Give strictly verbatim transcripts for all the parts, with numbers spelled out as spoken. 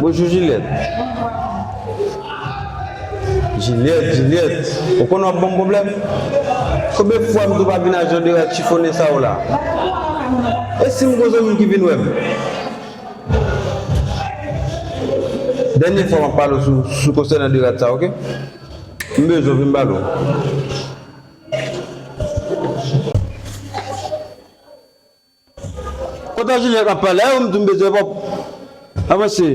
Bonjou, Jilyèt. Jilyèt, Jilyèt, ou konn w ap ban m pwoblèm? Konbyen fwa m di w pa vin ak jan de rad chifonnen sa yo la? E si m gon zanmi m ki vin wè m? Dènye fwa m ap pale w sou, sou konsènan de rad sa, oke? M bezwen w, vin m pale w. Kòm Jilyèt ap pale, a, ou m di m bezwen pòp. Avanse.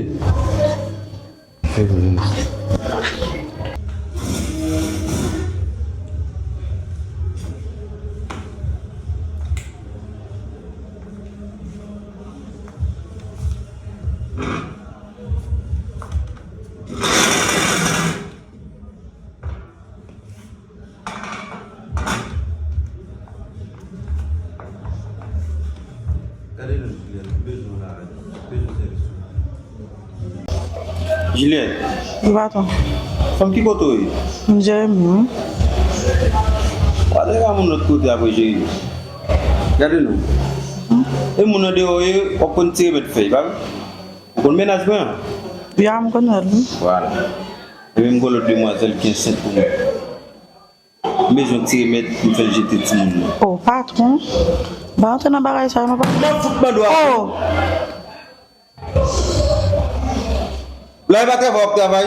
Gade non, Jilyèt, m bezwen w la, m bezwen sèvis ou. Jilyèt. Wi, patwon. Fanm, ki kote w ye? M Jeremi, wi. W a te ka moun lòt kote apre Jeremi. Gade non. E moun andeyò ye, w ap konn ti remèd fèy, pa vre? Ou konn mennaj mwen an? Ya, m konn l, wi. Vwala. Epi m gon lòt demwazèl ki ansent pou mwen. M bezwen ti remèd pou m fè l jete timoun nan. O, patwon. Pa antre nan bagay sa yo, non, patwon. Mwen fout mande w. O! La, e pa travay w ap travay?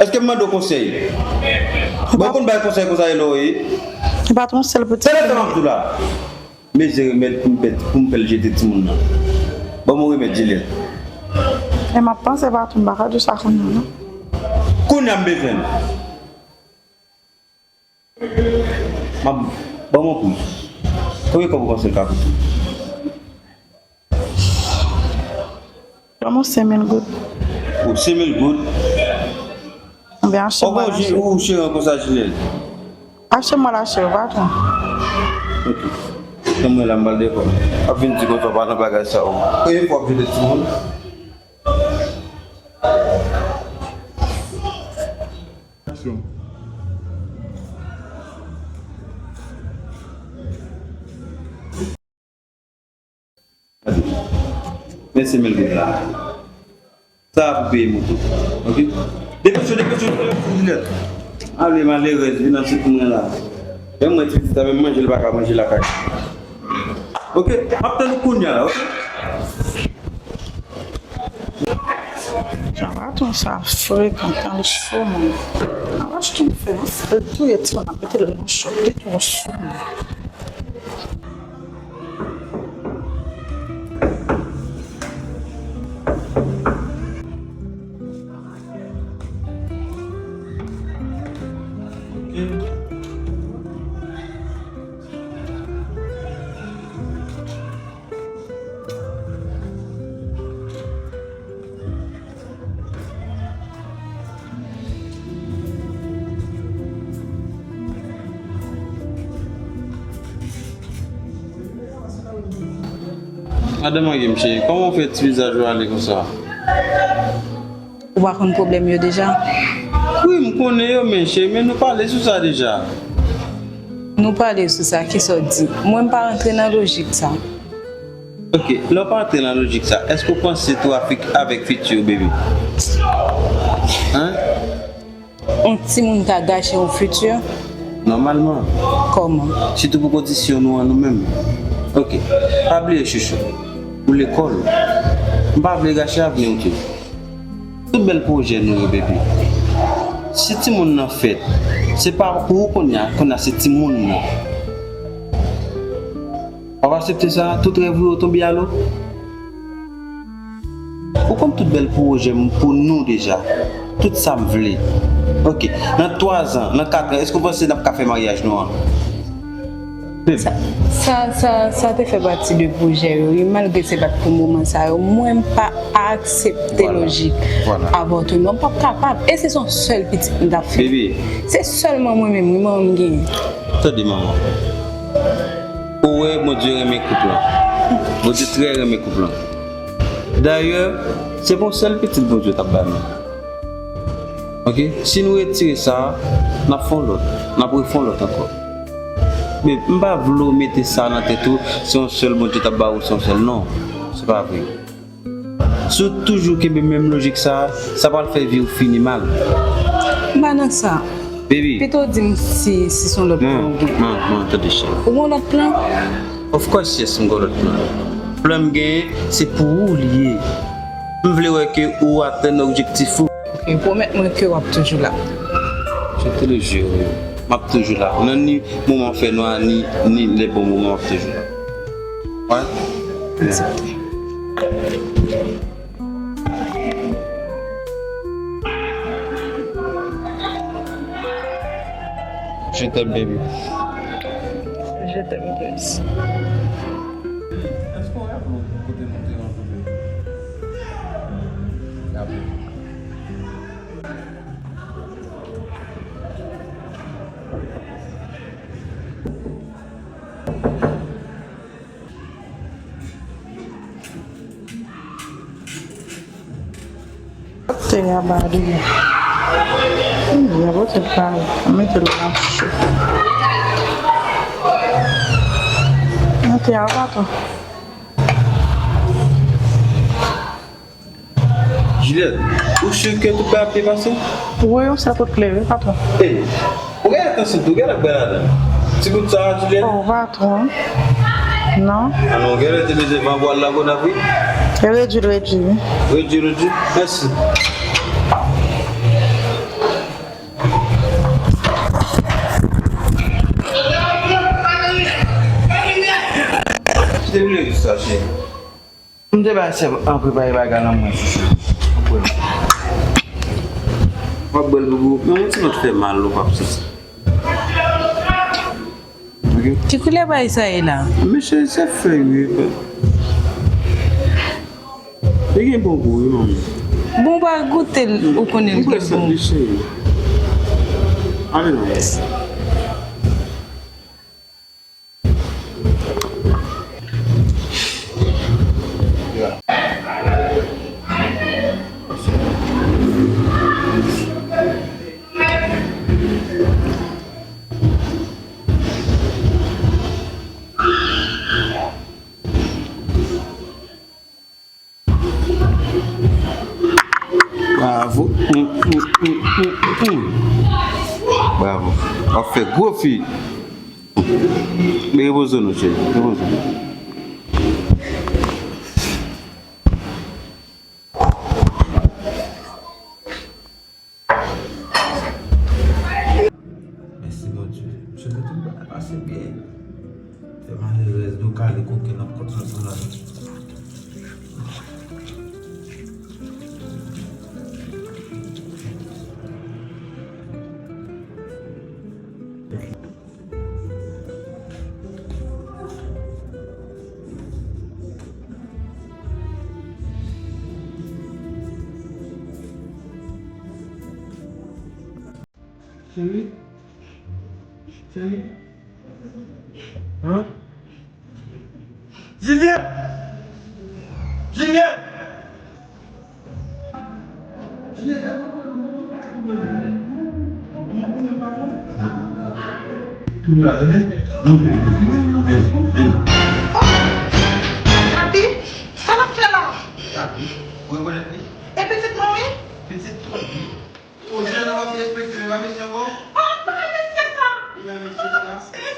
Èske m mande w konsèy? Bon, ou konn bay konsèy konsa, e lò, e? Patwon, sèl piti. Sèl tan m ap di w la. Mezire remèd pou m pèt, pou m fè l jete timoun nan. Ban m yon remèd, Jilyèt. E m ap panse, patwon, m pa ka di w sa kounye a, non. Kounye a m bezwen l. M ap, ban m yon kou. Konbyen kòb ou panse l ka koute? Ban m yon senk mil goud. Ou senk mil goud? Oubyen achte m al achte. Ou cheri konsa, Jilyèt? Achte m al achte, patwon. Ok. Tann mwen la, m pral defann. W ap vin di konsa w pa nan bagay sa yo. Premye fwa w ap jete timoun. Aksyon. Men senk mil goud la. Sa a pou peye moto. Ok? Depeche w, depeche w, depeche w, Jilyèt. Ale malerèz, vin nan sou mwen la. Lè m wè ti pitit la, menm manje l pa ka manje lakay. Ok? M ap tann ou kounye a la, ok? Jan patwon sa frekan, tan l cho, mwen. Nan wach tou fè, l touye timoun nan, mete l nan cho, li twò cho, mwen. Madan Angy, m cheri, kòman w fè ti vizaj ou ale konsa? Ou pa konn pwoblèm yo deja? Wi, m konnen yo, men cheri, men nou pale sou sa deja. Nou pale sou sa, kisa w di? Mwen, m pa rantre nan lojik sa. Ok, lè w pa rantre nan lojik sa, èske w panse tou avèk, avèk fiti w, baby? Hein? Yon timoun ka gache yon fiti? Nòmalman. Kòman? Sitou pou kondisyon nou an nou menm. Ok, pa bliye, chouchou. Ou lekòl. M pa vle gache avni w tou. Tout bèl pwojè nou yo, baby. Si timoun nan fèt, se pa pou ou kounye a, kounye a se timoun nan. W ap aksepte sa? Tout rèv ou yo tonbe a lo? Ou konn tout bèl pwojè m pou nou deja. Tout sa m vle. Ok, nan twa zan, nan kat an, èske w panse n ap ka fè maryaj nou an? Sa, sa, sa, sa te fè pati de pwojè yo, wi, malgre se pa t pou moman sa yo. Mwen, m pa aksepte lojik avòtman. M p ap kapab. E se yon sèl pitit m t ap fè. Bebe. Se sèlman mwen menm, wi, manman m genyen. Tande, manman. Ou wè, Bondye renmen koup lan. Bondye trè renmen koup lan. Dayè, se pa yon sèl pitit Bondye t ap ba nou. Ok? Si nou retire sa a, n ap fè yon lòt. N ap refè yon lòt ankò. Men m pa vle w mete sa nan tèt ou, se yon sèl Bondye t ap ba ou, se yon sèl. Non, se pa vre. Si w toujou kenbe menm lojik sa a, sa pral fè vi w fini mal. M pa nan sa. Baby. Pito w di m si, si se yon lòt plan ou gen. Non, non, non, tande cheri. Ou gen lòt plan? Of course, yes, m gen lòt plan. Plan m genyen, se pou ou li ye. M vle wè ke ou atenn objektif ou. Ok, pwomèt mwen ke w ap toujou la. Je te le jure, wi. M ap toujou la. Nan ni moman fènwa, ni, ni lè bon moman, m ap toujou la. Wè? Aksepte. Je t'aime, baby. Je t'aime plus. Èske w raple w kote nou te rankontre? Raple. Tè a ba li. Hmm, y a pote l pa. Mete l nan cho. Mete a pa tou. Juliette, ou si ke tout bagay ap byen pase? Wi, yon sèl kout kle, wi, patwon. Ey, ou gen atansyon tou, gen lòt bagay ladan. Ti bout sa a, Juliette? Oh, patwon. Non. Ah non, gen lè te bezwen van pou al Lagonav, wi. Redui l, redui, wi. Redui, redui. Mèsi. Te vle sa, cheri. M te bay sèm an prepare bagay lan mwen chouchou. W ap bwè l, boubou. Men yon ti nòt fè mal, ou p ap soti. Ok. Ki koulè bagay sa ye la? Mesye, se fèy, wi. Li gen bon gou, wi, manmi. Bon, w pa goute l, ou konnen l gen bon. Li seri. Ale non. Bravo. Mm, mm, mm, mm, mm. Bravo. W ap fè gwo fi. Men repoze w non, cheri. Repoze w. Mèsi, Bondye. Misye mete m pase byen. Fè malerèz, do kale, kokenn ap kontinye ansanm avè m. Cheri? Cheri? Hein? Juliette! Juliette! Papi, sa n ap fè la? Ou rekonèt li? E pitit mwen wi. Pitit ou? Ou jwenn yon fi respekte, pa mesye ankò? Ah, pa mesye sa! Li pa mesye sa? Wi.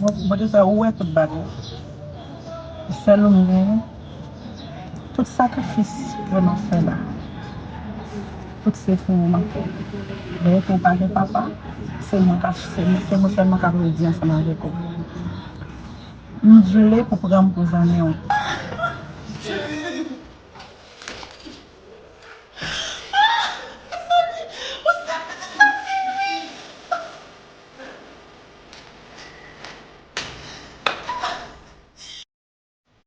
Bon, Bondye fè ou wè tout bagay. Sèl ou m genyen. Tout sakrifis ke nou fè la, tout se pou ou m ap fè. Lè ke ou pa gen papa, se mwen k ap, se, se mwen sèlman k ap redi ansanm avèk ou. M vle pou pran m pou zanmi w.